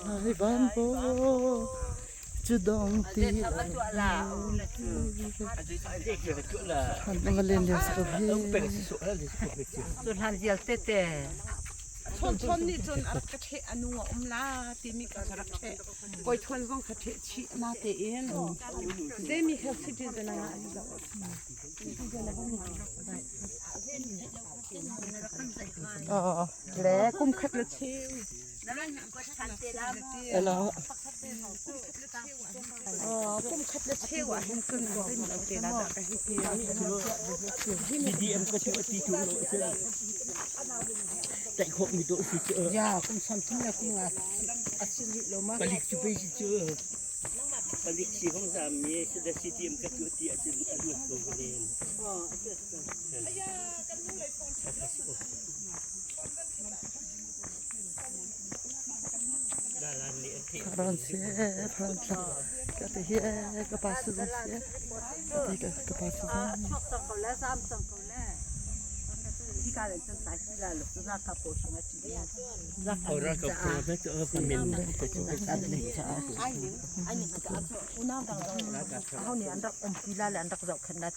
Nai van bo cu dong ti han len lio sa ko hi. Hlan vial te te. Chon chon nih cun a rak ka ṭheh a nu a um la timi kha ka rak ṭheh. Kawi thuan zong kha ṭheh chih na tein. Zeimi kha citizen ah an zoh. Le kum khat le cheu. Ela. Kum khat le cheu ah hin cun zeimi lo te la dah ka hi ti. BDM ka chu ti chu lo se tai khok mi do si chu. Ya kum sam thum le kum nga asin rih lo ma. Palik chu pe si chu. Palik si hong zam mi se da CDM ka chu ti a cun a luat ko len. Ron si ron tla ka te hi ka pa su zong si ka te ka ka pa su zong. Chuak cang ko le zam cang ko le. Hika le cun tlai ti la lo ralkap pawl hrang a ṭih i Oh, ralkap pawl hrang cu ka min ka cu an nei caah unau dang zong aho nih an rak umpi la le an rak zohkhenh la.